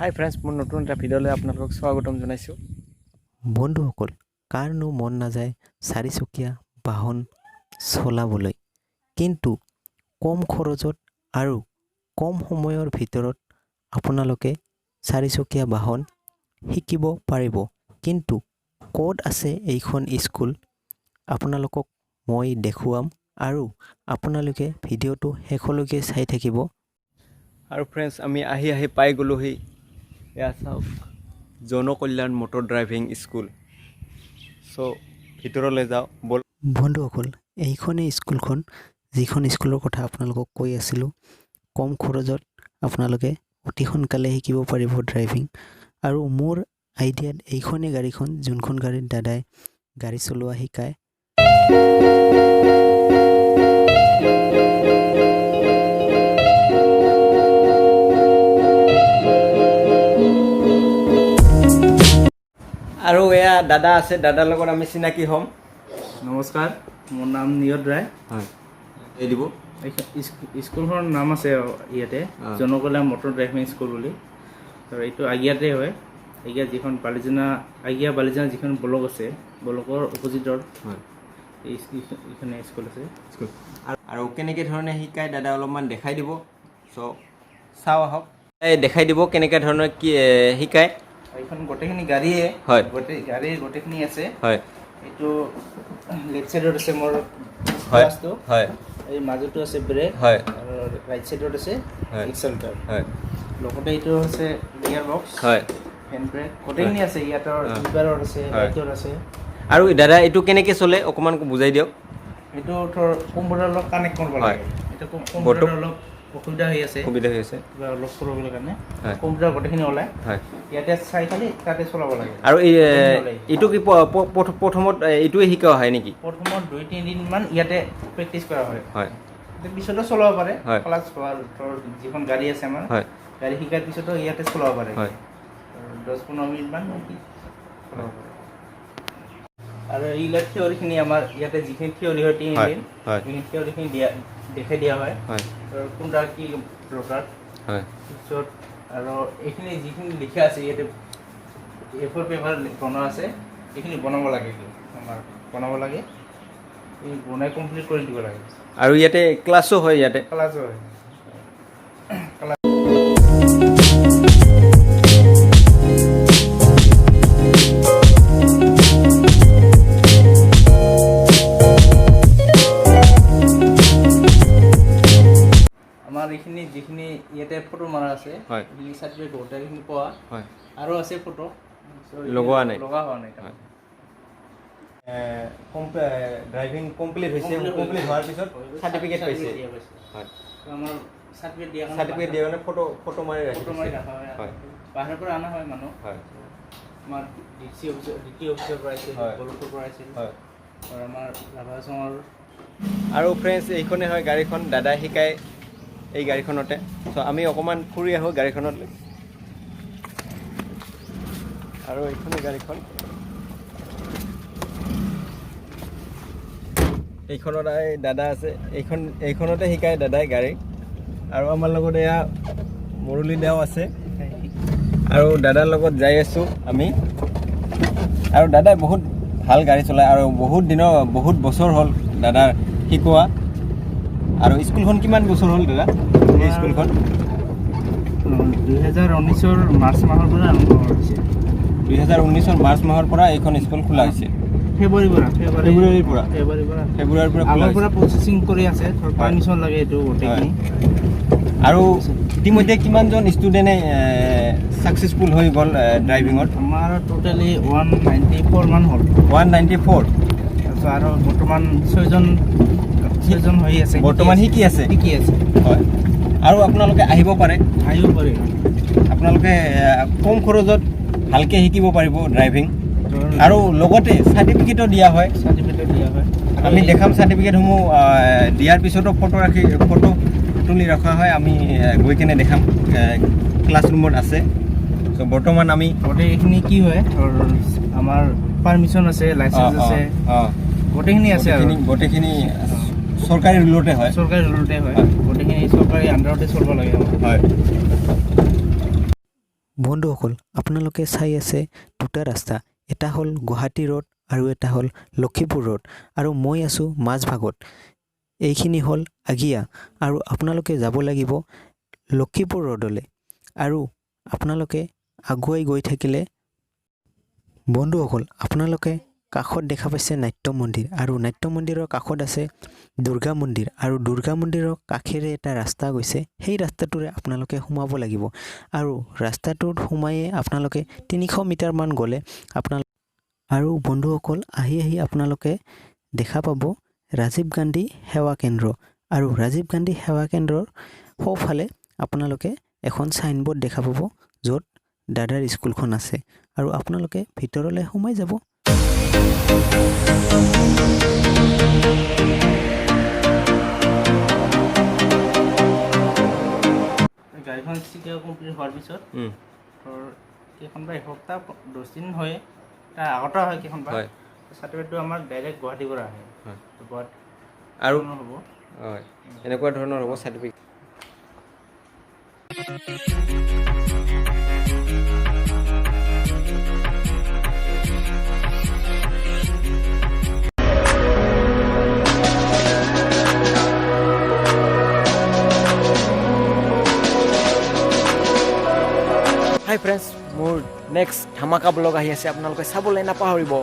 হাই friends, মোৰ নতুন এটা ভিডিঅ'লৈ আপোনালোকক স্বাগতম জনাইছোঁ। বন্ধুসকল, কাৰনো মন নাযায় চাৰিচকীয়া বাহন চলাবলৈ? কিন্তু কম খৰচত আৰু কম সময়ৰ ভিতৰত আপোনালোকে চাৰিচকীয়া বাহন শিকিব পাৰিব। কিন্তু ক'ত আছে এইখন স্কুল, আপোনালোকক মই দেখুৱাম আৰু আপোনালোকে ভিডিঅ'টো শেষলৈকে চাই থাকিব। আৰু ফ্ৰেণ্ডছ, আমি আহি আহি পাই গ'লোহি। এয়া চাওক, জনকল্যাণ মটৰ ড্ৰাইভিং স্কুল। চ' ভিতৰলৈ যাওঁ ব'ল। বন্ধুসকল, এইখনেই স্কুলখন, যিখন স্কুলৰ কথা আপোনালোকক কৈ আছিলোঁ। কম খৰচত আপোনালোকে অতি সোনকালে শিকিব পাৰিব ড্ৰাইভিং। আৰু মোৰ আইডিয়াত এইখনেই গাড়ীখন, যোনখন গাড়ীত দাদাই গাড়ী চলোৱা শিকায়। আৰু এয়া দাদা আছে, দাদাৰ লগত আমি চিনাকি হ'ম। নমস্কাৰ, মোৰ নাম নিয়ত ৰায়। হয়, এই দিব। এইখন স্কুলখনৰ নাম আছে ইয়াতে জনকল্যাণ মটৰ ড্ৰাইভিং স্কুল বুলি। আৰু এইটো আগিয়াতে হয়। আগিয়া যিখন বালিজানা, আগিয়া বালিজানা যিখন ব্লক আছে, ব্লকৰ অপজিটত এইখনে স্কুল আছে। স্কুল আৰু কেনেকৈ ধৰণে শিকায় দাদা অলপমান দেখাই দিব। চ' চাওঁ আহক। এই দেখাই দিব কেনেকৈ ধৰণৰ কি শিকায়। এইখন গোটেইখিনি গাড়ীয়ে গোটেই গাড়ীৰ গোটেইখিনি আছে। এইটো লেফ্ট চাইডত আছে মোৰ ক্লাছটো। এই মাজতো আছে ব্ৰেক আৰু ৰাইট চাইডত আছে এক্সেলেটাৰ। লগতে এইটো হৈছে গিয়াৰ বক্স, হেণ্ড ব্ৰেক, গোটেইখিনি আছে ইয়াত। লিভাৰৰ আছে, লাইটৰ আছে। আৰু দাদা, এইটো কেনেকৈ চলে অকণমান বুজাই দিয়ক। এইটো ধৰ কম্পিউটাৰ লগত কানেক্ট কৰিব লাগে। এইটো কম্পিউটাৰ অলপ অসুবিধা হৈ আছে। সুবিধা হৈ আছে। কিবা অলপ কৰিবলৈ কাৰণে কম্পিউটাৰ গোটেইখিনি ওলায়। ইয়াতে চাই খালি তাতে চলাব লাগে। আৰু এই গোটেইখিনি ওলায়। এইটো কি প্ৰথমত এইটোৱে শিকোৱা হয় নেকি? প্ৰথমত 2-3 দিনমান ইয়াতে প্ৰেক্টিচ কৰা হয়। পিছতো চলাব পাৰে। ক্লাছ হোৱাৰ ধৰ যিখন গাড়ী আছে আমাৰ, গাড়ী শিকাৰ পিছতো ইয়াতে চলাব পাৰে। 10-15 মিনিটমান চলাব পাৰে। আৰু এইবিলাক থিয়ৰিখিনি আমাৰ ইয়াতে যিখিনি থিয়ৰি হয় 3 দিন, সেইখিনি থিয়ৰিখিনি দিয়া দেখাই দিয়া হয়। আৰু কোনটা কি দৰকাৰ। পিছত আৰু এইখিনি যিখিনি লিখা আছে ইয়াতে, এ ফ'ৰ পেপাৰ বনোৱা আছে, এইখিনি বনাব লাগে। কি আমাৰ বনাব লাগে, এই বনাই কমপ্লিট কৰি দিব লাগে। আৰু ইয়াতে ক্লাছো হয় ইয়াতে? ক্লাছ হয়। আমাৰ এইখিনি যিখিনি ইয়াতে ফটো মাৰা আছে, এইখিনি চাৰ্টিফিকেট গোটেইখিনি পোৱা। আৰু আছে ফটো। লগোৱা নাই? লগা হোৱা নাই। ড্ৰাইভিং কমপ্লিট হৈছে। Complete। Complete হোৱাৰ পিছত চাৰ্টিফিকেট পাইছে। দিয়া পাইছে। আমাৰ চাৰ্টিফিকেট দিয়া। চাৰ্টিফিকেট দিয়া মানে ফটো ফটো মাৰি ৰাখি ফটো মাৰি থৈছে। ৰখা হয়। বাহিৰৰ পৰা অনা হয় মানুহ। আমাৰ ডি চি অফিচৰ, ডি টি অফিচৰ পৰা আহিছিল, বলকৰ পৰা আহিছিল আৰু আমাৰ ৰাভা হাছঙৰ। আৰু ফ্ৰেণ্ডছ, এইখনেই হয় গাড়ীখন, দাদাই শিকায় এই গাড়ীখনতে। চ' আমি অকণমান ফুৰি আহোঁ গাড়ীখনত। আৰু এইখনেই গাড়ীখন। এইখনত এই দাদা আছে। এইখনতে শিকায় দাদাই গাড়ী। আৰু আমাৰ লগত এয়া মুৰলী দাও আছে। আৰু দাদাৰ লগত যাই আছোঁ আমি। আৰু দাদাই বহুত ভাল গাড়ী চলায় আৰু বহুত দিনৰ, বহুত বছৰ হ'ল দাদাৰ শিকোৱা। আৰু স্কুলখন কিমান বছৰ হ'ল দাদা, এই স্কুলখন? 2019ৰ মাৰ্চ মাহৰ পৰা আৰম্ভ হৈছে। 2019ৰ মাৰ্চ মাহৰ পৰা এইখন স্কুল খোলা হৈছে। ফেব্ৰুৱাৰীৰ পৰা, ফেব্ৰুৱাৰী। ফেব্ৰুৱাৰীৰ পৰা? ফেব্ৰুৱাৰীৰ পৰা। ফেব্ৰুৱাৰীৰ পৰা খোলা আগৰ পৰা হৈছে। প্ৰচেছিং কৰি আছে। ধৰ পাৰ্মিশ্যন লাগে এইটো গোটেইখিনি। আৰু ইতিমধ্যে কিমানজন ষ্টুডেণ্টে ছাকচেছফুল হৈ গ'ল ড্ৰাইভিঙত? আমাৰ টোটেলি 194 মান হ'ল। 194? তাৰপিছত আৰু বৰ্তমান ছয়জন ছয়জন হৈ আছে। বৰ্তমান শিকি আছে? শিকি আছে। হয়, আৰু আপোনালোকে আহিব পাৰে। আহিব পাৰে। আপোনালোকে কম খৰচত ভালকৈ শিকিব পাৰিব ড্ৰাইভিং। আৰু লগতে চাৰ্টিফিকেটো দিয়া হয়। চাৰ্টিফিকেট দিয়া হয়। আমি দেখাম চাৰ্টিফিকেটসমূহ। দিয়াৰ পিছতো ফটো ৰাখি, ফটো তুলি ৰখা হয়। আমি গৈ কেনে দেখাম, ক্লাছৰুমত আছে। চ' বৰ্তমান আমি গোটেই এইখিনি কি হয়, ধৰ আমাৰ পাৰ্মিশ্যন আছে, লাইচেঞ্চ আছে, গোটেইখিনি আছে আৰু। গোটেইখিনি চৰকাৰী ৰুলতে হয়। চৰকাৰী ৰুলতে হয়। গোটেইখিনি চৰকাৰী আণ্ডাৰতে চলিব লাগে আমাৰ। হয়। বন্ধুসকল, আপোনালোকে চাই আছে দুটা ৰাস্তা। এটা হ'ল গুৱাহাটী ৰোড আৰু এটা হ'ল লখিমপুৰ ৰোড আৰু মই আছোঁ মাজভাগত। এইখিনি হ'ল আগিয়া আৰু আপোনালোকে যাব লাগিব লখিমপুৰ ৰোডলৈ আৰু আপোনালোকে আগুৱাই গৈ থাকিলে, বন্ধুসকল, আপোনালোকে কাষত দেখা পাইছে নাট্য মন্দিৰ আৰু নাট্য মন্দিৰৰ কাষত আছে দুৰ্গা মন্দিৰ আৰু দুৰ্গা মন্দিৰৰ কাষেৰে এটা ৰাস্তা গৈছে। সেই ৰাস্তাটোৰে আপোনালোকে সোমাব লাগিব আৰু ৰাস্তাটোত সোমায়ে আপোনালোকে 300 মিটাৰমান গ'লে আপোনালোক আৰু বন্ধুসকল, আহি আহি আপোনালোকে দেখা পাব ৰাজীৱ গান্ধী সেৱা কেন্দ্ৰ আৰু ৰাজীৱ গান্ধী সেৱা কেন্দ্ৰৰ সোঁফালে আপোনালোকে এখন চাইনবৰ্ড দেখা পাব, য'ত দাদাৰ স্কুলখন আছে আৰু আপোনালোকে ভিতৰলৈ সোমাই যাব। গাড়ীখন শিকা কমপ্লিট হোৱাৰ পিছত ধৰ কেইখন বা এসপ্তাহ 10 দিন হয়, তাৰ আগতে হয় কেইখন বা চাৰ্টিফিকেটটো আমাৰ ডাইৰেক্ট গুৱাহাটীৰ পৰা আহে। তো গুৱাহাটী আৰু হ'ব। হয়, এনেকুৱা ধৰণৰ হ'ব চাৰ্টিফিকেট। হাই ফ্ৰেণ্ডছ, মোৰ নেক্সট ধামাকা ব্লগ আহি আছে, আপোনালোকে চাবলৈ নাপাহৰিব।